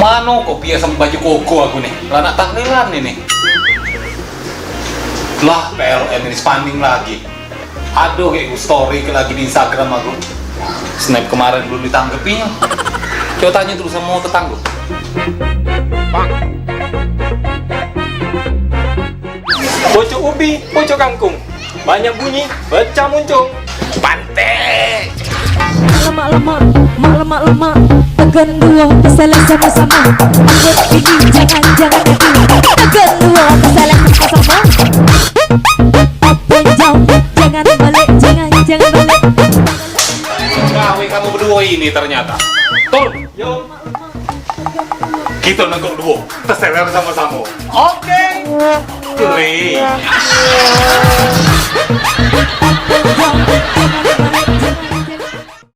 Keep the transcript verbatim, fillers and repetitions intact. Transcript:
Mano kok biasa baju koko aku nih? Lah nak tahlilan ini. Lah, P L N ini spanding lagi. Aduh, kayak story ke lagi di Instagram aku. Snap kemarin belum ditanggepinya. Coba tanya dulu sama tetangga. Pucuk ubi, pucuk kangkung. Banyak bunyi, pecah muncung. Pantek. Lemak-lemak, mak lemak-lemak. Tekan dua, teselek sama-sama. Angkat gigi, jangan-jangan itu. Tekan dua, teselek sama-sama. Up and down, jangan balik, jangan, jangan balik. Gawe kamu berdua ini ternyata. Turun. Yo. Kita negok dua, terseler sama-sama. Oke. Play.